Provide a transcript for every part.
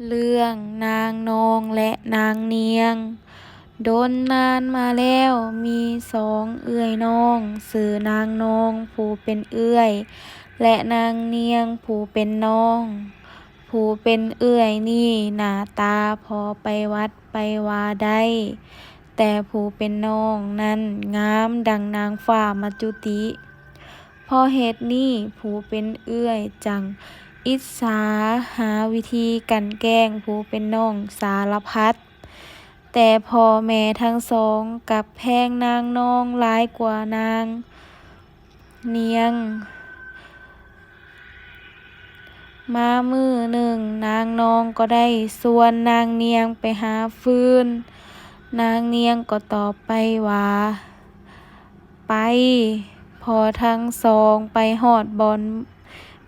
ເລື່ອງນາງນອງ ແລະ ນາງນຽງ. ດົນນານມາແລ້ວ, ມີສອງເອື້ອຍນ້ອງ, ຊື່ນາງນອງຜູ້ເປັນເອື້ອຍ ແລະ ນາງນຽງຜູ້ເປັນນ້ອງ. ຜູ້ເປັນເອື້ອຍນີ້ໜ້າຕາພໍໄປວັດໄປວາໄດ້, ແຕ່ຜູ້ເປັນນ້ອງນັ້ນງາມດັ່ງນາງຟ້າມາຈຸຕິ. ເພາະເຫດນີ້, ຜູ້ເປັນເອື້ອຍຈັ່ງອິດສາ, ຫາວິທີກັ່ນແກ້ງຜູ້ເປັນນ້ອງສາລະພັດ, ແຕ່ພໍ່ແມ່ທັງສອງກັບແພງນາງນອງຫຼາຍກວ່ານາງນຽງ. ມາມື້ໜຶ່ງ, ນາງນອງກໍໄດ້ຊວນນາງນຽງໄປຫາຟືນ. ນາງນຽງກໍຕອບໄປວ່າ, ໄປ. ພໍທັງສອງໄປຮອດບ່ອນ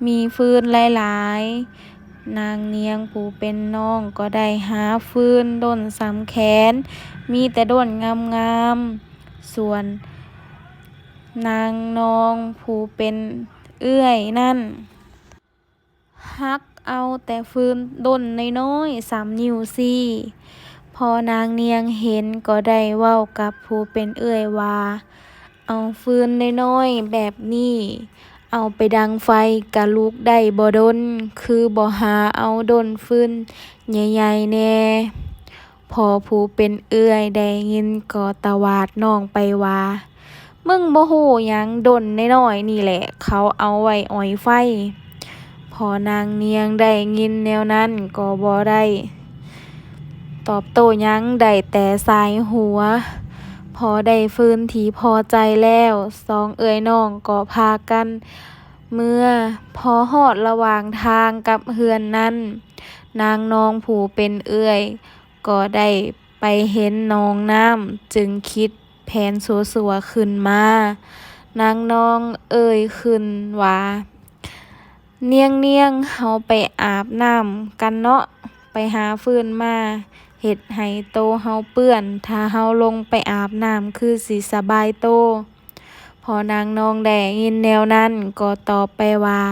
ມີຟືນຫຼາຍໆ, ນາງນຽງຜູ້ເປັນນ້ອງກໍໄດ້ຫາຟືນດົ້ນສ່ຳແຂນ, ມີແຕ່ດົ້ນງາມໆ. ສ່ວນນາງນອງຜູ້ເປັນເອື້ອຍນັ້ນ ຫັກເອົາແຕ່ຟືນດົ້ນນ້ອຍໆສ່ຳນິ້ວຊີ້. ພໍນາງນຽງເຫັນກໍໄດ້ເວົ້າກັບຜູ້ເປັນເອື້ອຍວ່າ, ເອົາຟືນນ້ອຍໆແບບນີ້ ເອົາໄປດັງໄຟກະລຸກໄດ້ບໍ່ດົນ, ຄືບໍ່ຫາເອົາດົ້ນຟືນໃຫຍ່ໆແດ່. ພໍຜູ້ເປັນເອື້ອຍໄດ້ຍິນກໍຕະຫວາດນ້ອງໄປວ່າ, ມຶງບໍ່ຮູ້ຫຍັງ, ດົ້ນນ້ອຍໆນີ້ແຫຼະເຂົາເອົາໄວ້ອອຍໄຟ. ພໍນາງນຽງໄດ້ຍິນແນວນັ້ນກໍບໍ່ໄດ້ຕອບໂຕ້ຫຍັງ, ໄດ້ແຕ່ສາຍຫົວ. ພໍໄດ້ຟືນທີ່ພໍໃຈແລ້ວ, ສອງເອື້ອຍນ້ອງກໍພາກັນເມືອ. ພໍຮອດລະຫວ່າງທາງກັບເຮືອນນັ້ນ, ນາງນອງຜູ້ເປັນເອື້ອຍ ກໍໄດ້ໄປເຫັນໜອງນ້ຳ, ຈຶ່ງຄິດແຜນຊົ່ວໆຂຶ້ນມາ. ນາງນອງເອີ່ຍຂຶ້ນວ່າ, ນຽງໆ, ເຮົາໄປອາບນ້ຳກັນເນາະ, ໄປຫາຟືນມາເຮັດໃຫ້ໂຕເຮົາເປື້ອນ, ຖ້າເຮົາລົງໄປອາບນ້ຳຄືຊິສະບາຍໂຕ. ພໍນາງນອງໄດ້ຍິນແນວນັ້ນກໍຕອບໄປວ່າ,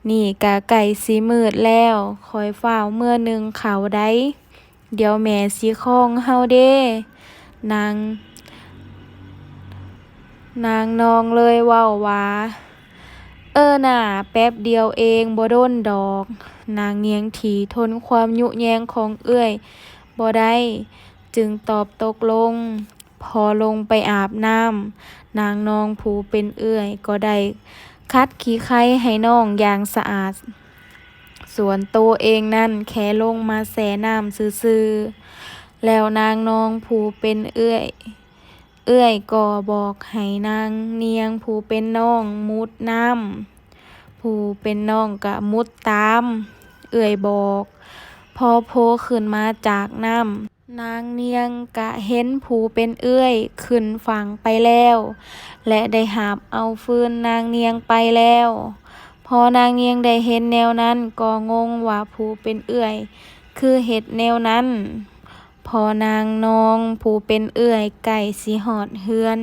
ນີ້ກະໃກ້ຊິມືດແລ້ວ, ຂ້ອຍຟ້າວເມືອໜຶ້ງເຂົ້າໃດ, ດຽວແມ່ຊິຄອງເຮົາເດ້. ນາງ, ນາງນອງເລີຍເວົ້າວ່າ, ເອີໜ້າ, ແປັບດຽວເອງ, ບໍ່ດົນດອກ. ນາງນຽງທີ່ທົນຄວາມຍຸແຍງຂອງເອື້ອຍບໍ່ໄດ້, ຈຶ່ງຕອບຕົກລົງ. ພໍລົງໄປອາບນ້ຳ, ນາງນອງຜູ້ເປັນເອື້ອຍກໍໄດ້ຂັດຂີ້ໄຄໃຫ້ນ້ອງຢ່າງສະອາດ, ສ່ວນໂຕເອງນັ້ນແຄ່ລົງມາແຊ່ນ້ຳຊື່ໆ. ແລ້ວນາງນອງຜູ້ເປັນເອື້ອຍ, ເອື້ອຍກໍບອກໃຫ້ນາງນຽງຜູ້ເປັນນ້ອງມຸດນ້ຳ, ຜູ້ເປັນນ້ອງກະມຸດຕາມເອື້ອຍບອກ. ພໍໂພຂຶ້ນມາຈາກນ້ຳ, ນາງນຽງກະເຫັນຜູ້ເປັນເອື້ອຍຂຶ້ນຝັ່ງໄປແລ້ວ ແລະ ໄດ້ຫາບເອົາຟືນນາງນຽງໄປແລ້ວ. ພໍນາງນຽງໄດ້ເຫັນແນວນັ້ນກໍງົງວ່າຜູ້ເປັນເອື້ອຍຄືເຮັດແນວນັ້ນ. ພໍນາງນອງຜູ້ເປັນເອື້ອຍໃກ້ຊິຮອດເຮືອນ,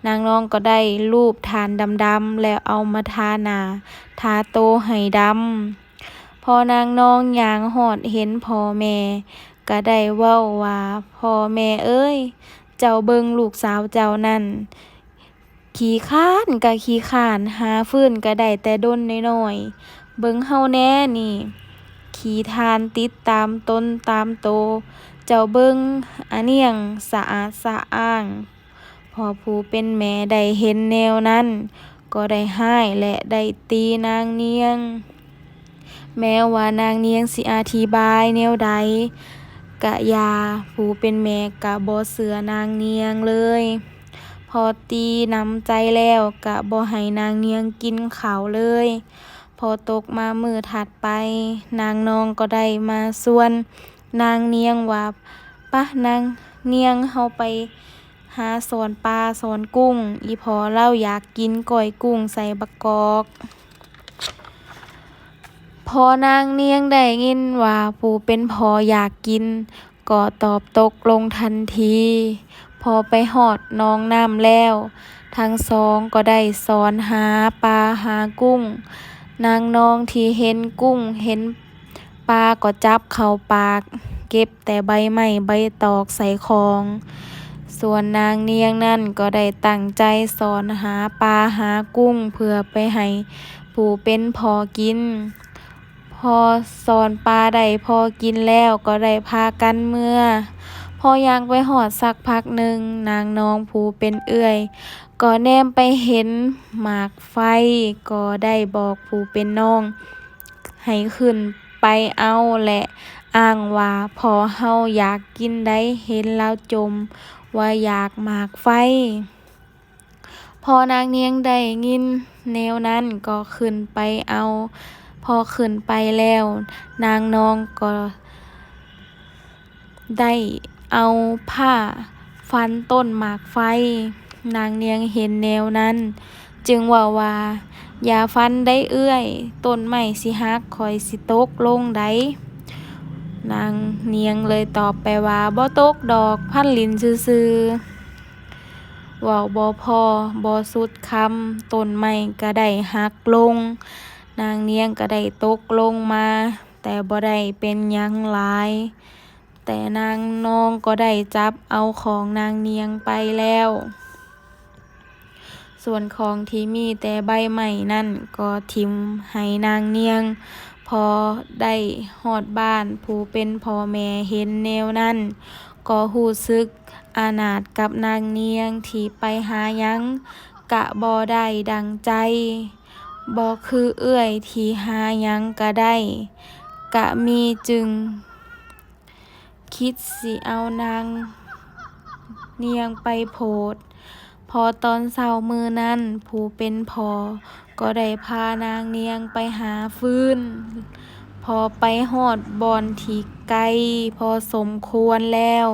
ນາງນອງກໍໄດ້ລູບຖ່ານດຳໆ ແລ້ວເອົາມາທາໜ້າທາໂຕໃຫ້ດຳ. ພໍນາງນອງຍ່າງຮອດເຫັນພໍ່ແມ່ ກະໄດ້ເວົ້າວ່າ, ພໍ່ແມ່ເອີຍ, ເຈົ້າເບິ່ງລູກສາວເຈົ້ານັ້ນ, ຂີ້ຄ້ານກະຂີ້ຄ້ານ, ຫາຟືນກະໄດ້ແຕ່ດົນນ້ອຍໆ, ເບິ່ງເຮົາແດ່ນີ້, ຂີ້ຖ່ານຕິດຕາມຕົນຕາມໂຕ, ເຈົ້າເບິ່ງອານຽງສະອາດສະອ້າງ. ພໍຜູ້ເປັນແມ່ໄດ້ເຫັນແນວນັ້ນ ກໍໄດ້ຮ້າຍ ແລະ ໄດ້ຕີນາງນຽງ. ແມ້ວ່ານາງນຽງຊິອະທິບາຍແນວໃດກະຢ່າ, ຜູ້ເປັນແມ່ກະບໍ່ເຊື່ອນາງນຽງເລີຍ. ພໍຕີໜຳໃຈແລ້ວກະບໍ່ໃຫ້ນາງນຽງກິນເຂົ້າເລີຍ. ພໍຕົກມາມື້ຖັດໄປ, ນາງນອງກໍໄດ້ມາຊວນນາງນຽງວ່າ, ປະນາງນຽງ, ເຮົາໄປ ຫາສອນປາສອນກຸ້ງ, ອີ່ພໍ່ລາວຢາກກິນກ້ອຍກຸ້ງໃສ່ບັກກອກ. ພໍນາງນຽງໄດ້ຍິນວ່າຜູ້ເປັນພໍ່ຢາກກິນ, ກໍຕອບຕົກລົງທັນທີ. ພໍໄປຮອດໜອງນ້ຳແລ້ວ, ທັງສອງກໍໄດ້ຊອນຫາປາຫາກຸ້ງ. ນາງນອງທີ່ເຫັນກຸ້ງເຫັນ ປາກໍຈັບເຂົ້າປາກ, ເກັບແຕ່ໃບໄມ້ໃບຕອກໃສ່ຂອງ. ສ່ວນນາງນຽງນັ້ນກໍໄດ້ຕັ້ງໃຈຊອນຫາປາຫາກຸ້ງເພື່ອໄປໃຫ້ຜູ້ເປັນພໍ່ກິນ. ພໍຊອນປາໄດ້ພໍກິນແລ້ວກໍໄດ້ພາກັນເມືອ. ພໍຍ່າງໄປຮອດສັກພັກໜຶ່ງ, ນາງນອງຜູ້ເປັນເອື້ອຍກໍແນມໄປເຫັນໝາກໄຟ, ກໍໄດ້ບອກຜູ້ເປັນນ້ອງໃຫ້ຂຶ້ນໄປເອົາ ແລະ ອ້າງວ່າພໍ່ເຮົາຢາກກິນໃດ໋, ເຫັນລາວຈົ່ມວ່າຢາກໝາກໄຟ. ພໍນາງນຽງໄດ້ຍິນແນວນັ້ນກໍຂຶ້ນໄປເອົາ. ພໍຂຶ້ນໄປແລ້ວ, ນາງນອງກໍໄດ້ເອົາພ້າຟັນຕົ້ນໝາກໄຟ. ນາງນຽງເຫັນແນວນັ້ນຈຶ່ງເວົ້າວ່າ, ຢ່າຟັນໄດ໋ເອື້ອຍ, ຕົ້ນໄມ້ຊິຫັກ, ຂ້ອຍຊິຕົກລົງໃດ໋. ນາງນຽງເລີຍຕອບໄປວ່າ, ບໍ່ຕົກດອກ, ພັນຫຼິ້ນຊື່ໆ. ເວົ້າບໍ່ພໍບໍ່ສຸດຄຳ, ຕົ້ນໄມ້ກໍໄດ້ຫັກລົງ. ນາງນຽງກໍໄດ້ຕົກລົງມາ, ແຕ່ບໍ່ໄດ້ເປັນຫຍັງຫຼາຍ. ແຕ່ນາງນອງກໍໄດ້ຈັບເອົາຂອງນາງນຽງໄປແລ້ວ. ສ່ວນຂອງທີ່ມີແຕ່ໃບໄມ້ນັ້ນກໍຖິ້ມໃຫ້ນາງນຽງ. ພໍໄດ້ຮອດບ້ານ, ຜູ້ເປັນພໍ່ແມ່ເຫັນແນວນັ້ນກໍຮູ້ສຶກອານາດກັບນາງນຽງທີ່ໄປຫາຫຍັງກະບໍ່ໄດ້ດັ່ງໃຈ, ບໍ່ຄືເອື້ອຍທີ່ຫາຫຍັງກະໄດ້ກະມີ, ຈຶ່ງ ຄິດຊິເອົານາງນຽງໄປໂພດ. ພໍຕອນເຊົ້າມື້ນັ້ນ, ຜູ້ເປັນພໍ່ກໍໄດ້ພານາງນຽງໄປຫາຟືນ. ພໍໄປຮອດບ່ອນທີ່ໄກພໍສົມຄວນແລ້ວ,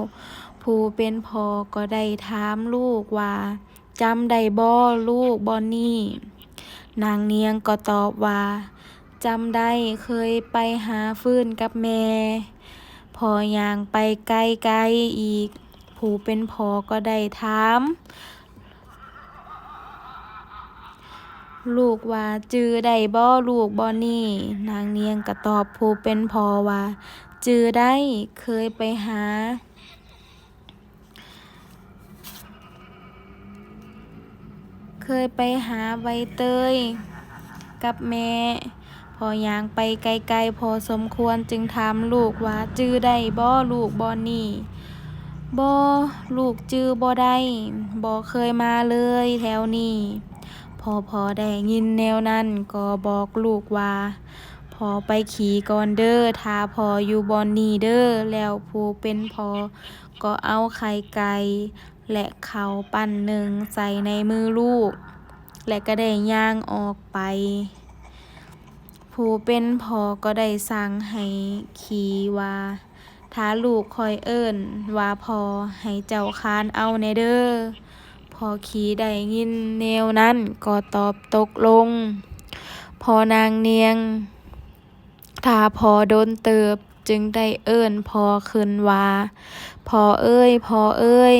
ຜູ້ເປັນພໍ່ກໍໄດ້ຖາມລູກວ່າ, ຈຳໄດ້ບໍ່ລູກບ່ອນນີ້? ນາງນຽງກໍຕອບວ່າ, ຈຳໄດ້, ເຄີຍໄປຫາຟືນກັບແມ່. ພໍຍ່າງໄປໄກໆອີກ, ຜູ້ເປັນພໍ່ກໍໄດ້ຖາມລູກວ່າ, ຈື່ໄດ້ບໍ່ລູກບ່ອນນີ້? ນາງນຽງກໍຕອບຜູ້ເປັນພໍ່ວ່າ, ຈື່ໄດ້, ເຄີຍໄປຫາ ເຄີຍໄປຫາໃບເຕີຍກັບແມ່. ພໍຍ່າງໄປໄກໆພໍສົມຄວນຈຶ່ງຖາມລູກວ່າ, ຈື່ໄດ້ບໍ່ລູກບ່ອນນີ້? ບໍ່, ລູກຈື່ບໍ່ໄດ້, ບໍ່ເຄີຍມາເລີຍແຖວນີ້. ພໍພໍ່ໄດ້ຍິນແນວນັ້ນກໍບອກລູກວ່າ, ພໍ່ໄປຂີ້ກ່ອນເດີ, ຖ້າພໍ່ຢູ່ບ່ອນນີ້ເດີ. ແລ້ວຜູ້ເປັນພໍ່ກໍເອົາໄຂ່ໄກ່ ແລະ ເຂົ້າປັ້ນໜຶ່ງໃສ່ໃນມືລູກ ແລະ ກໍໄດ້ຍ່າງອອກໄປ. ຜູ້ເປັນພໍ່ກໍໄດ້ສັ່ງໃຫ້ຂີ້ວ່າ, ຖ້າລູກຂ້ອຍເອີ້ນວ່າພໍ່, ໃຫ້ເຈົ້າຄານເອົາແດ່ເດີ. ພໍຂີ້ໄດ້ຍິນແນວນັ້ນກໍຕອບຕົກລົງ. ພໍນາງນຽງ ຖ້າພໍດົນເຕີບຈຶ່ງໄດ້ເອີ້ນພໍ່ຂຶ້ນວ່າ, ພໍ່ເອີຍ, ພໍ່ເອີຍ.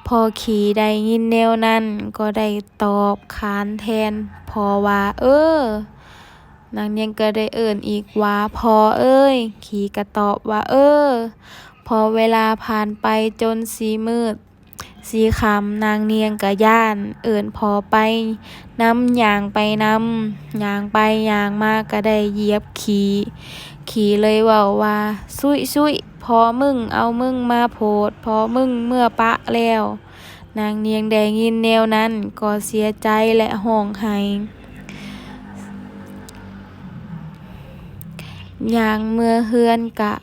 ພໍຂີ້ໄດ້ຍິນແນວນັ້ນກໍໄດ້ຕອບຂານແທນພໍ່ວ່າ, ເອີ. ນາງນຽງກໍໄດ້ເອີ້ນອີກວ່າ, ພໍ່ເອີຍ. ຂີ້ກໍຕອບວ່າ, ເອີ. ພໍເວລາຜ່ານໄປຈົນຊິມືດ ສີຄ່ຳ, ນາງນຽງກະຢ້ານ, ເອີ້ນພໍ່ໄປນຳ, ຍ່າງໄປນຳ, ຍ່າງໄປຍ່າງມາກະໄດ້ຢຽບຂີ້. ຂີ້ເລີຍເວົ້າວ່າ, ຊຸຍ, ຊຸຍ, ພໍ່ມຶງເອົາມຶງມາໂພດ, ພໍ່ມຶງເມືອປະແລ້ວ. ນາງນຽງໄດ້ຍິນແນວນັ້ນກໍເສຍໃຈ ແລະ ຮ້ອງໄຫ້. ຍ່າງເມືອເຮືອນກະ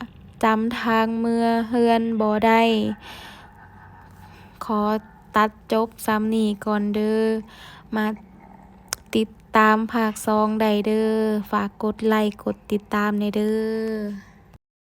ຈຳທາງເມືອເຮືອນບໍ່ໄດ້. ຂໍຕັດຈົບສ່ຳນີ້ກ່ອນເດີ. ມາຕິດຕາມພາກສອງໄດ້ເດີ. ຝາກກົດໄລກົດຕິດຕາມແດ່ເດີ.